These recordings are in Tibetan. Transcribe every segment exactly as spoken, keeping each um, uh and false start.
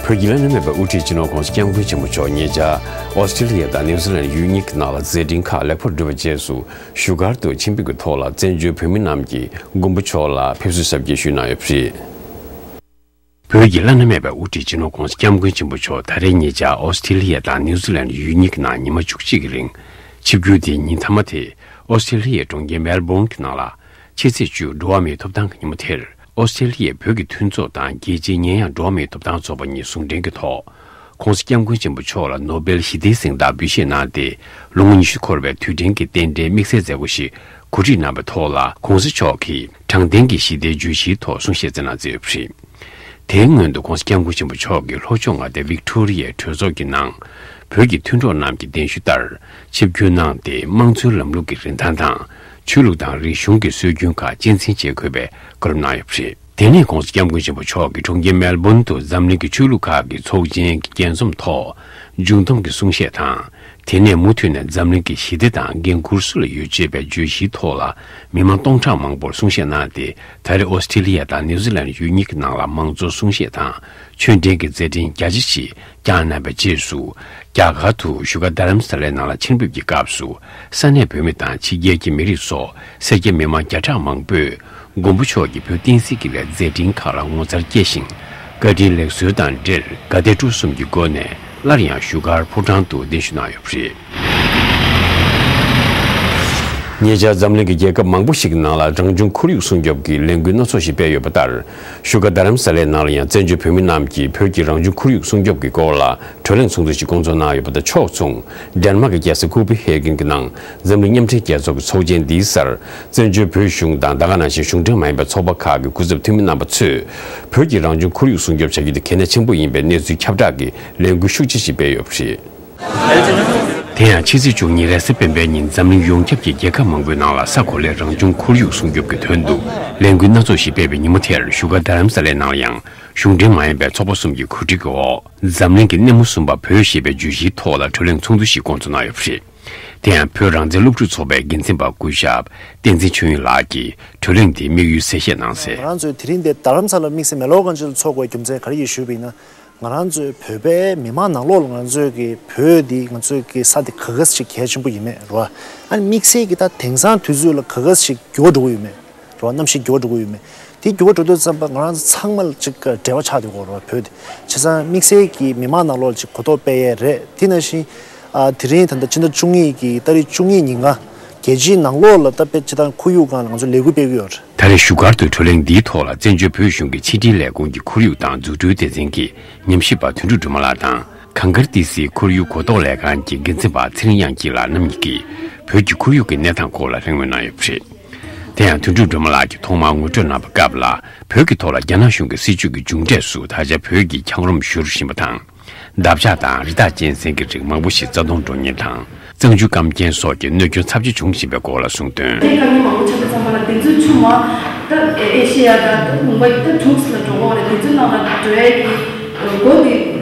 བོད་ཀྱི་བླ་ན་མེད་པའི་དབུ་ཁྲིད་སྤྱི་ནོར་༸གོང་ས་༸སྐྱབས་མགོན་ཆེན་པོ་མཆོག་ཉེ་ཆར་ཨོ་སི་ཀྲི་ལི་ཡ་དང་ནིའུ་ཛི་ལན་ཡུལ་གཉིས་ཀྱི་ནང་ལ་མཛད་འཕྲིན་ཁག་ལེགས་པར་བསྒྲུབས་པའི་རྗེས་སུ་བཞུགས་སྒར་དུ་ཆེན་པོ་གི་ཐོག་ལ་བཙན་བྱོལ་བོད་མི་རྣམས་ཀྱི་མགོན་པོ་མཆོག་ལ་ཕེབས་བསུ་ཞབས་སྐྱེལ་ཞུས་གནང་ཡོད་པ་རེད། བོད་ཀྱི་བླ་ན་མེད་པའི་དབུ་ཁྲིད་སྤྱི་ནོར་༸གོང་ས་༸སྐྱབས་མགོན་ཆེན་པོ་མཆོག་ད་རེས་ཉེ་ཆར་ཨོ་སི་ཀྲི་ལི་ཡ་དང་ནིའུ་ཛི་ལན་ཡུལ་གཉིས་ཀྱི་ནང་ཉི་མ་བཅུ་གཅིག་གི་རིང་ཆིབས་བསྒྱུར་དེ་ཉིན་མཐའ་མ་དེ་ཨོ་སི་ཀྲི་ལི་ཡའི་གྲོང་ཁྱེར་མེལ་བོན་གྱི་ནང་ལ་ཕྱི་ཚེས་བཅུ་འགྲོ་བ་མིའི་ཐོབ་ཐང་གི་ཉིན་མོ་དེར་ཨོ་སི་ཀྲི་ལི་ཡའི་བོད་ཀྱི་མཐུན་ཚོགས་དང་རྒྱལ་སྤྱིའི་ཉེས་ཡངས་འགྲོ་བ་མིའི་ཐོབ་ཐང་ཚོགས་པ་གཉིས་ཟུང་འབྲེལ་གྱི་ཐོག་༸གོང་ས་༸སྐྱབས་མགོན་ཆེན་པོ་མཆོག་ལ་ནོ་སྦེལ་ཞི་བདེའི་གཟེངས་རྟགས་འབུལ་བཞེས་གནང་སྟེ། ལོ་ངོ་ཉི་ཤུ་འཁོར་བའི་དུས་དྲན་གྱི་རྟེན་འབྲེལ་དམིགས་བསལ་མཛད་སྒོ་ཞིག་གོ་སྒྲིག་གནང་བའི་ཐོག་ལ། ༸གོང་ས་མཆོག་གིས་དྲང་བདེན་གྱི་ཞི་བདེའི་བརྗོད་གཞིའི་ཐོག་གསུང་བཤད་སྩལ་གནང་མཛད་ཡོད་པ་རེད། དེའི་སྔོན་དུ་༸གོང་ས་༸སྐྱབས་མགོན་ཆེན་པོ་མཆོག་གིས་ལྷོ་ཕྱོགས་མངའ་སྡེ་ཝིག་ཐོ་རི་ཡའི་གྲོས་ཚོགས་ཀྱི་ནང་། བོད་ཀྱི་མཐུན་གྲོགས་རྣམས་ཀྱི་གདན་ཞུ་ལྟར། ཆིབས་བསྒྱུར་གནང་སྟེ། དམངས་གཙོའི་ལམ་ལུགས་ཀྱི་རིན་ཐང་དང་། ཆོས་ལུགས་དང་རིག་གཞུང་གི་སྲོལ་རྒྱུན་ཁག་གཅེས་འཛིན་བྱེད་དགོས་པའི་བཀའ་སློབ་གནང་ཡོད་པ་རེད། དེ་ནས་༸གོང་ས་༸སྐྱབས་མགོན་ཆེན་པོ་མཆོག་གིས་གྲོང་ཁྱེར་མེལ་བོན་དུ་འཛམ་གླིང་གི་ཆོས་ལུགས་ཁག་གི་ཚོགས་ཆེན་གྱི་རྒྱས་འཛོམས་ཐོག་མཇུག་བསྡོམས་ཀྱི་གསུང་བཤད་དང་། དེ་ནས་མུ་མཐུད་ནས་འཛམ་གླིང་གི་ཞི་བདེ་དང་འགན་འཁུར་སུ་ལ་ཡོད་ཅེས་པའི་བརྗོད་གཞིའི་ཐོག་ལ་མི་མང་སྟོང་ཕྲག་མང་པོར་གསུང་བཤད་གནང་སྟེ། ད་རེས་ཨོ་སི་ཀྲི་ལི་ཡ་དང་ནིའུ་ཛི་ལན་ཡུལ་གཉིས་ཀྱི་ནང་ལ་མང་གཙོའི་གསུང་བཤད་དང་ཆོས་འབྲེལ་གྱི་མཛད་འཕྲིན་རྒྱ་ཆེ་ཞིག་བསྐྱངས་གནང་བའི་རྗེས་སུ། རྒྱ་གར་དུ་བཞུགས་སྒར་རྡ་རམ་ས་ལའི་ནང་ལ་ཆེན་འབེབས་ཀྱི་སྐབས་སུ། ས་གནས་བོད་མི་དང་ཕྱི་རྒྱལ་གྱི་མི་རིགས་སོགས་སེར་སྐྱ་མི་མང་བརྒྱ་ཕྲག་མང་པོས་མགོན་པོ་མཆོག་གི་བོད་བསྟན་སྲིད་ཀྱི་ལས་མཛད་འཕྲིན་ཁག་ལ་ངོ་མཚར་སྐྱེས་ཤིང་། བཀའ་དྲིན་ལེགས་གསོལ་དང་འབྲེལ་དགའ་དད་སྤྲོ་གསུམ་གྱི་སྒོ་ནས་སླར་ཡང་བཞུགས་སྒར་ཕོ་བྲང་དུ་གདན་ཞུ་གནང་ཡོད་པ་རེད། ཉེ་ཆར་འཛམ་གླིང་གི་རྒྱལ་ཁབ་མང་པོ་ཞིག་གི་ནང་ལ་རང་བྱུང་ཁོར་ཡུག་སྲུང་སྐྱོབ་ཀྱི་ལས་འགུལ་སྣ་ཚོགས་ཤིག་སྤེལ་ཡོད་པ་ལྟར། བཞུགས་སྒར་རྡ་རམ་ས་ལའི་ནང་ལ་ཡང་བཙན་བྱོལ་བོད་མི་རྣམས་ཀྱིས་བོད་ཀྱི་རང་བྱུང་ཁོར་ཡུག་སྲུང་སྐྱོབ་ཀྱི་སྐོར་ལ་གྲོས་གླེང་ཚོགས་འདུ་ཞིག་བསྐོང་ཚོགས་གནང་ཡོད་པ་དང་ཕྱོགས་མཚུངས། ཌེན་མཱག་གི་རྒྱལ་ས་ཀོ་པི་ཧེ་གྷན་གྱི་ནང་འཛམ་གླིང་མཉམ་འབྲེལ་རྒྱལ་ཚོགས་ཀྱི་ཚོགས་ཆེན་འདིའི་སར། བཙན་བྱོལ་བོད་གཞུང་དང་ད་ག་ནང་བཞིན་གཞུང་འབྲེལ་མ་ཡིན་པའི་ཚོགས་པ་ཁག་གི་སྐུ་ཚབ་འཐུས་མི་རྣམ་པ་ཚོས། བོད་ཀྱི་རང་བྱུང་ཁོར་ཡུག་སྲུང་སྐྱོབ་བྱ་རྒྱུ་དེ་གལ་གནད་ཆེན་པོ་ཡིན་པའི་གནས་ཚུལ་ཁྱབ་བསྒྲགས་ཀྱི་ལས་འགུལ་ཤུགས་ཆེ་ཞིག་སྤེལ་ཡོད་པ་རེད། དེ་ཡང་ཕྱི་ཚེས་བཅུ་གཉིས་རེས་གཟའ་སྤེན་པའི་ཉིན་འཛམ་གླིང་ཡོངས་ཁྱབ་ཀྱི་རྒྱལ་ཁབ་མང་པོའི་ནང་ལ་ས་གོ་ལའི་རང་བྱུང་ཁོར་ཡུག་སྲུང་སྐྱོབ་ཀྱི་དོན་དུ་ལས་འགུལ་སྣ་ཚོགས་ཤིག་སྤེལ་བའི་ཉིན་མོ་དེར་བཞུགས་སྒར་རྡ་རམ་ས་ལའི་ནང་ལ་ཡང་གཞུང་འབྲེལ་མ་ཡིན་པའི་ཚོགས་པ་གསུམ་གྱིས་གོ་སྒྲིག་གི་འོག་འཛམ་གླིང་གི་སྣེ་མོ་གསུམ་པ་བོད་ཞེས་པའི་བརྗོད་གཞིའི་ཐོག་ལ་གྲོས་གླེང་ཚོགས་འདུ་ཞིག་བསྐོང་ཚོགས་གནང་ཡོད་པ་རེད། དེ་ཡང་བོད་རང་བཙན་སློབ་ཕྲུག་ཚོགས་པའི་འགན་འཛིན་པ་སྐུ་ཞབས་བསྟན་འཛིན་ཆོས་དབྱིངས་ལགས་ཀྱིས་གྲོས་གླེང་དེའི་དམིགས་ཡུལ་གསལ་བཤད་གནང་གསལ། ང་རང་ཚོས་དེ་རིང་འདིར་རྡ་རམ་ས་ལར་དམིགས་བསལ་མེ་ལོ་གང་ཅི་ལ་འཚོགས་དགོས་རྒྱུ་མཚན་ག་རེ་ཡིན་ཞུས་པ་ཡིན་ན། ང་རང་ཚོའི་བོད་པའི་མི་མང་ནང་ལོགས་ལ་ང་ཚོའི་གི་བོད་འདི་ང་ཚོའི་གི་ས་འདི་ག་ག་ཞིག་གལ་ཆེན་པོ་ཡིན་མེད་རེད་བ། ཨ་ནི་དམིགས་བསལ་གྱི་ད་དེང་སང་དུས་ཚོད་ལ་ག་ག་ཞིག་འགྱུར་བ་འགྲོ་གི་ཡོད་མེད་རེད་བ། གནམ་གཤིས་འགྱུར་བ་འགྲོ་གི་ཡོད་མེད། དེ་འགྱུར་བ་འགྲོ་དུས་ཙམ་པ་ང་རང་ཚོ་ཚང་མ་ལ་ཅིག་འབྲེལ་བ་ཆགས་བསྡད་ཡོད་རེད་བ་བོད་འདི། བྱས་ཙང་དམིགས་བསལ་གྱི་མི་མང་ནང་ལོགས་ལ་ཅིག་གོ་རྟོགས་སྤེལ་ཡས་རེད། དེ་ནང་བཞིན་ཨ་དེ་རིང་ད་ལྟ་ཕྱི་ཟླ་བཅུ་གཉིས་ཀྱི་ཏ་རིག་བཅུ་གཉིས་ཉིན་ང་རྒྱལ་སྤྱིའི་ནང་ལོགས་ལ་ད་དཔེ་སྤྱིར་བཏང་ཁོར་ཡུག་སྒང་ལ་ང་ཚོ་ལས་འགུལ་སྤེལ་གྱི་ཡོད་རེད། ད་རེས་བཞུགས་སྒར་དུ་གྲོས་གླེང་འདིའི་ཐོག་ལ་བཙན་བྱོལ་བོད་གཞུང་གི་ཕྱི་དྲིལ་ལས་ཁུངས་ཀྱི་ཁོར་ཡུག་དང་འཛུགས་སྐྲུན་སྡེ་ཚན་གྱི་ཉམས་ཞིབ་པ་དོན་གྲུབ་སྒྲོལ་མ་ལགས་དང་། གངས་དཀར་ཏི་སེའི་ཁོར་ཡུག་གོ་རྟོགས་ལས་ཁང་གི་འགན་འཛིན་པ་ཚེ་རིང་དབྱངས་སྐྱིད་ལགས་རྣམ་གཉིས་ཀྱིས་བོད་ཀྱི་ཁོར་ཡུག་གི་གནས་སྟངས་སྐོར་ལ་གླེང་མོལ་གནང་ཡོད་པ་རེད། དེ་ཡང་དོན་གྲུབ་སྒྲོལ་མ་ལགས་ཀྱིས་ཐོག་མར་ངོ་སྤྲོད་གནང་བའི་སྐབས་ལ། བོད་ཀྱི་ཐོག་ལ་རྒྱ་ནག་གཞུང་གི་སྲིད་བྱུས་ཀྱི་མཇུག་འབྲས་སུ་ད་ཆ་བོད་ཀྱི་འཁྱགས་རོམ་བཞུར་བཞིན་པ་དང་། འདབ་ཆགས་དང་རི་དྭགས་གཅན་གཟན་གྱི་རིགས་མང་པོ་ཞིག་རྩ་སྟོང་འགྲོ་ཉེན་དང་། གཙང་ཆུ་སྐམ་རྐྱེན་སོགས་ཀྱི་གནོད་སྐྱོན་ཚབས་ཆེ་འབྱུང་བཞིན་པའི་སྐོར་ལ་གསུངས་དོན། དེ་དཀའ་ངལ་མང་པོ་ཆགས་པའི་མཚམས་པ་ལ་དེ་ཚོའི་ཆུ་མ་ད་ཨེ་ཤེ་ཡ་དང་ད་ལུང་པ་ད་འབྲུག་ལ་འགྲོ་གི་རེད། དེ་ཚོའི་ནང་ལ་འགྲོ་ཡ་གི་སྒོ་དེ་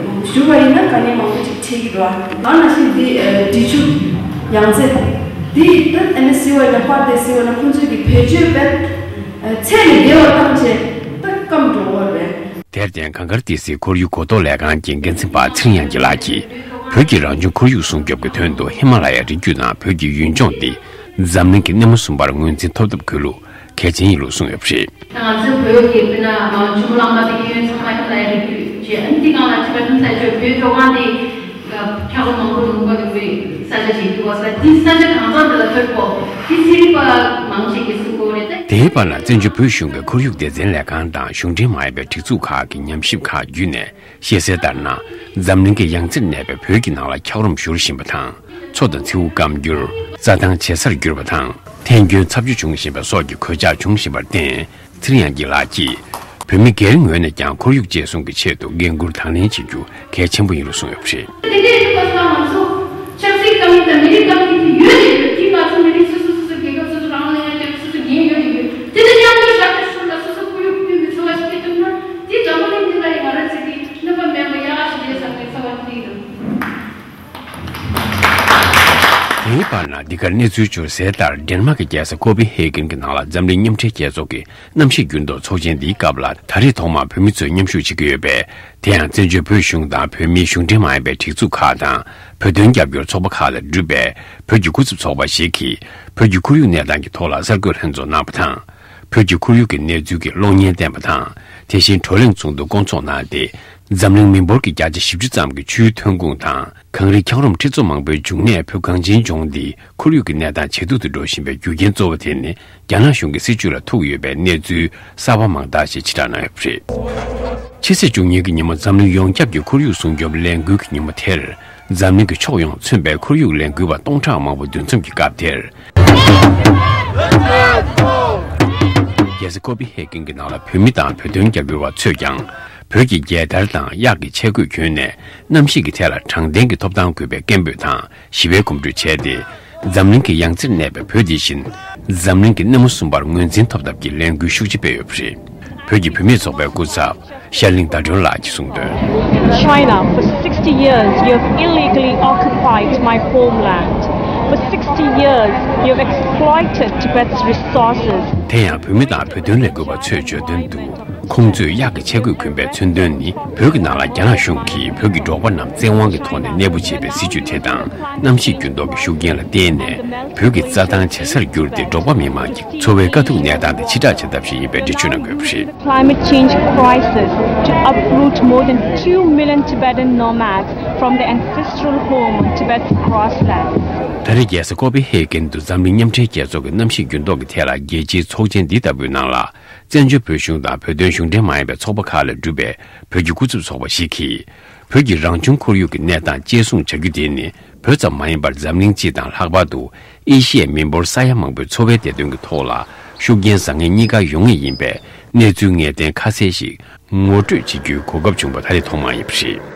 ཞུ་བ་ཡིན་ན་དཀའ་ངལ་མང་པོ་ཅིག་འཕྲད་ཀྱི་འདུག་ཨ་ནང་བཞིན་འདི་འབྲི་ཆུ་ཡང་རྩེ་འདི་ད་ཨ་ནི་སི་ཝར་ལ་པར་དེ་སི་ཝར་ལ་ཁོང་ཚོས་ཀྱི་བེད་སྤྱོད་བེད་ཚད་ལས་བརྒལ་བ་བཏང་བྱས་ད་སྐམ་འགྲོ་གི་རེད། དེར་བརྟེན་གངས་དཀར་ཏི་སེའི་ཁོར་ཡུག་གོ་རྟོགས་ལས་ཁང་གི་འགན་འཛིན་པ་ཚེ་རིང་དབྱངས་སྐྱིད་ལགས་ཀྱིས། བོད་ཀྱི་རང་བྱུང་ཁོར་ཡུག་སྲུང་སྐྱོབ་ཀྱི་དོན་དུ་ཧི་མ་ལ་ཡའི་རི་རྒྱུད་ནང་བོད་ཀྱི་ཡུལ་ལྗོངས་འདི་འཛམ་གླིང་གི་སྣེ་མོ་གསུམ་པར་ངོས་འཛིན་ཐོབ་ཐབས་ཁུལ་ལུ་གལ་ཆེན་ཡིན་ལུགས་གསུངས་ཡོད་པ་རེད། ང་ཚོའི་བོད་ཀྱི་དཔེར་ན་ཇོ་མོ་གླང་མ་དེ་གི་ཡུལ་ཚང་མ་ཧི་མ་ལ་ཡའི་རི་རྒྱུད་ཅེས་ཨ་ནི་འདི་སྒང་ལ་ཅི་ལ་ཧི་མ་ལ་ཡའི་ཆོས་བོད་མགྲོན་ཁང་དེ། འཁྱགས་རོམ་མང་པོ་ལུང་པ་ལུང་པའི་ས་ཆ་ཞིག་འདུག་བ་ས་འདི་ས་ཆ་གང་ཚང་འདི་ལ་ཐོན་པོ་འདི་ཚན་རིག་པ་མང་ཞིག་གིས་གསུང་གི་ཡོད་རེད་དེ། དེའི་བར་ལ་བཙན་བྱོལ་བོད་གཞུང་གི་ཁོར་ཡུག་སྡེ་ཚན་ལས་ཁང་དང་གཞུང་འབྲེལ་མ་ཡིན་པའི་སྒྲིག་འཛུགས་ཁག་གི་ཉམས་ཞིབ་ཁག་བརྒྱུད་ནས་བཤད་གསལ་ལྟར་ན། འཛམ་གླིང་གི་ཡང་རྩེར་གནས་པའི་བོད་ཀྱི་ནང་ལ་འཁྱགས་རོམ་བཞུར་བཞིན་པ་དང་། མཚོ་དང་མཚེའུ་སྐམ་འགྱུར། རྩྭ་ཐང་བྱེ་སར་གྱུར་པ་དང་། ཐན་སྐྱོན་ཚབས་ཆེ་འབྱུང་བཞིན་པ་སོགས་ཀྱི་གོད་ཆག་འབྱུང་བཞིན་པར་བརྟེན། ཚེ་རིང་དབྱངས་སྐྱིད་ལགས་ཀྱིས། བོད་མི་སྒེར་ངོས་ནས་ཀྱང་ཁོར་ཡུག་གཅེས་སྲུང་གི་ཆེད་དུ་འགན་འཁུར་དང་ལེན་བྱེད་རྒྱུ་གལ་ཆེན་པོ་ཡིན་ལུགས་གསུངས་ཡོད་པ་རེད། དེ་འདྲའི་ཐུབ་པ་སོང་ང་ཚོ་ཆབ་སྲིད་དཀའ་ངལ་དང་མི་རིགས་དཀའ་ངལ་དེ་ཡོད་རེད་ཡོད། དེ་ང་ཚོ་མི་རིགས་སོ་སོ་སོ་སོ་རྒྱལ་ཁབ་སོ་སོ་རང་དབང་ལེན་ཡ་དེ་སོ་སོ་འགན་ཡོད་རེད་ཡོད། དེ་ཚོ་མཉམ་དུ་ཞབས་ཏུ་ཞུ་ལ་སོ་སོ་ཁོར་ཡུག་མཐུན་པའི་འཚོ་བ་ཞིག་སྐྱེལ་ཐུབ་ན་དེ་འཛམ་བུ་གླིང་འདི་ལ་ཡང་ང་རང་ཚོ་གི་གནོད་པ་མེད་པ་ཡག་ཞིག་རེད་བསམ་པའི་རྩ་བ་འདི་ཡིན། དེའི་ པ་ན། འདི་གར་གནས་ཚུལ་འབྱོར་གསལ་ལྟར། ཌེན་མཱག་གི་རྒྱལ་ས་ཀོ་པི་ཧེ་གྷན་གྱི་ནང་ལ་འཛམ་གླིང་མཉམ་འབྲེལ་རྒྱལ་ཚོགས་ཀྱི་གནམ་གཤིས་འགྱུར་ལྡོག་ཚོགས་ཆེན་འདིའི་སྐབས་ལ། ད་རེས་ཐོག་མར་བོད་མི་ཚོས་མཉམ་ཞུགས་བྱེད་ཀྱི་ཡོད་པས། དེ་ཡང་བཙན་བྱོལ་བོད་གཞུང་དང་བོད་མིའི་གཞུང་འབྲེལ་མ་ཡིན་པའི་སྒྲིག་འཛུགས་ཁག་དང་། བོད་དོན་རྒྱབ་སྐྱོར་ཚོགས་པ་ཁག་ལས་གྲུབ་པའི་བོད་ཀྱི་སྐུ་ཚབ་ཚོགས་པ་ཞིག་གིས། བོད་ཀྱི་ཁོར་ཡུག་གནས་སྟངས་ཀྱི་ཐོག་ལ་གསར་འགོད་ལྷན་ཚོགས་གནང་བ་དང་། བོད་ཀྱི་ཁོར་ཡུག་གི་གནས་ཚུལ་གྱི་གློག་བརྙན་བསྟན་པ་དང་། དེ་བཞིན་བགྲོ་གླེང་ཚོགས་འདུ་བསྐོང་ཚོགས་གནང་སྟེ། འཛམ་གླིང་མི་འབོར་གྱི་བརྒྱ་ཆ་བཞི་བཅུ་ཙམ་གྱི་ཆུའི་ཐོན་ཁུངས་དང་། གངས་རི་འཁྱགས་རོམ་ཁྲི་ཚོ་མང་པོའི་འབྱུང་གནས་བོད་གངས་ཅན་ལྗོངས་འདི་ཁོར་ཡུག་གི་གནས་སྟངས་ཇེ་སྡུག་ཏུ་འགྲོ་བཞིན་པའི་རྒྱུ་རྐྱེན་གཙོ་བོ་དེ་ནི། རྒྱ་ནག་གཞུང་གི་སྲིད་བྱུས་ལ་ཐུག་ཡོད་པའི་གནས་ཚུལ་གསར་པ་མང་དག་ཞིག་ཕྱིར་བསྒྲགས་གནང་ཡོད་པ་རེད། ཕྱི་ཚེས་བཅུ་གཉིས་ཀྱི་ཉིན་མོ་འཛམ་གླིང་ཡོངས་ཁྱབ་ཀྱི་ཁོར་ཡུག་སྲུང་སྐྱོབ་ལས་འགུལ་གྱི་ཉིན་མོ་དེར། འཛམ་གླིང་གི་ཕྱོགས་ཡོངས་མཚོན་པའི་ཁོར་ཡུག་ལས་འགུལ་བ་སྟོང་ཕྲག་མང་པོ་འདུ་འཛོམས་ཀྱི་སྐབས་དེར། རྒྱལ་ས་ཀོ་པི་ཧེ་གྷན་གྱི་ནང་ལ་བོད་མི་དང་བོད་དོན་རྒྱབ་སྐྱོར་བ་ཚོས་ཀྱང་། བོད་ཀྱི་རྒྱལ་དར་དང་གཡག་གི་ཆས་གོས་གྱོན་ནས། གནམ་གཤིས་ཀྱི་ཐད་ལ་དྲང་བདེན་གྱི་ཐོབ་ཐང་དགོས་པའི་སྐད་འབོད་དང་ཞི་བའི་གོམ་བགྲོད་བྱས་ཏེ། འཛམ་གླིང་གི་ཡང་རྩེར་གནས་པའི་བོད་འདི་བཞིན། འཛམ་གླིང་གི་སྣེ་མོ་གསུམ་པར་ངོས་འཛིན་ཐོབ་ཐབས་ཀྱི་ལས་འགུལ་ཤུགས་ཆེ་སྤེལ་ཡོད་པ་རེད། བོད་ཀྱི་བུད་མེད་ཚོགས་པའི་སྐུ་ཚབ། ཤར་གླིང་ཟླ་སྒྲོན་ལགས་ཀྱིས་གསུངས་དོན། China, for sixty years, you have illegally occupied my homeland. For sixty years, you have exploited Tibet's resources. དེ་ཡང་བོད་མི་དང་བོད་དོན་ལས་འགུལ་བ་ཚོས་བརྗོད་དོན་དུ། ཁོང་ཚོས་གཡག་གི་ཆས་གོས་གྱོན་པའི་མཚོན་དོན་ནི། བོད་ཀྱི་ནང་ལ་རྒྱ་ནག་གཞུང་གིས་བོད་ཀྱི་འབྲོག་པ་རྣམས་བཙན་དབང་གི་ཐོག་ནས་གནས་སྤོ་བྱས་པའི་སྲིད་བྱུས་དེ་དང་། གནམ་གཤིས་འགྱུར་ལྡོག་གི་ཤུགས་རྐྱེན་ལ་བརྟེན་ནས། བོད་ཀྱི་རྩྭ་ཐང་བྱེ་སར་གྱུར་ཏེ། འབྲོག་པ་མི་མང་གི་འཚོ་བའི་དཀའ་སྡུག་གནས་སྟངས་དེ་ཕྱིར་བསྒྲགས་བྱ་ཐབས་ཤིག་ཡིན་པའི་འགྲེལ་བརྗོད་གནང་དགོས་པ་རེད། Climate change crisis to uproot more than two million Tibetan nomads from their ancestral home on Tibet's grasslands. ད་རེས་རྒྱལ་ས་ཀོ་པི་ཧེ་གྷན་དུ་འཛམ་གླིང་མཉམ་འབྲེལ་རྒྱལ་ཚོགས་ཀྱི་གནམ་གཤིས་འགྱུར་ལྡོག་གི་ཐད་ལ་རྒྱལ་སྤྱིའི་ཚོགས་ཆེན་འདི་ལྟ་བུའི་ནང་ལ། བཙན་བྱོལ་བོད་གཞུང་དང་བོད་དོན་གཞུང་འབྲེལ་མ་ཡིན་པའི་ཚོགས་པ་ཁག་ལས་གྲུབ་པའི་བོད་ཀྱི་སྐུ་ཚབ་ཚོགས་པ་ཞིག་གིས། བོད་ཀྱི་རང་བྱུང་ཁོར་ཡུག་གི་གནས་སྟངས་གཅེས་སྲུང་བྱ་རྒྱུ་དེ་ནི། བོད་ཙམ་མ་ཡིན་པར་འཛམ་གླིང་སྤྱི་དང་ལྷག་པར་དུ་ཨེ་ཤི་ཡའི་མི་འབོར་ས་ཡ་མང་པོའི་འཚོ་བའི་བདེ་དོན་གྱི་ཐོག་ལ་ཤུགས་རྐྱེན་བཟང་ངན་གཉིས་ཀ་ཡོང་ངེས་ཡིན་པའི་གནས་ཚུལ་ངེས་གཏན་ཁ་གསལ་ཞིག་ངོ་སྤྲོད་བྱེད་རྒྱུའི་གོ་སྐབས་བྱུང་བ་ད་རེས་ཐོག་མ་ཡིན་པ་རེད།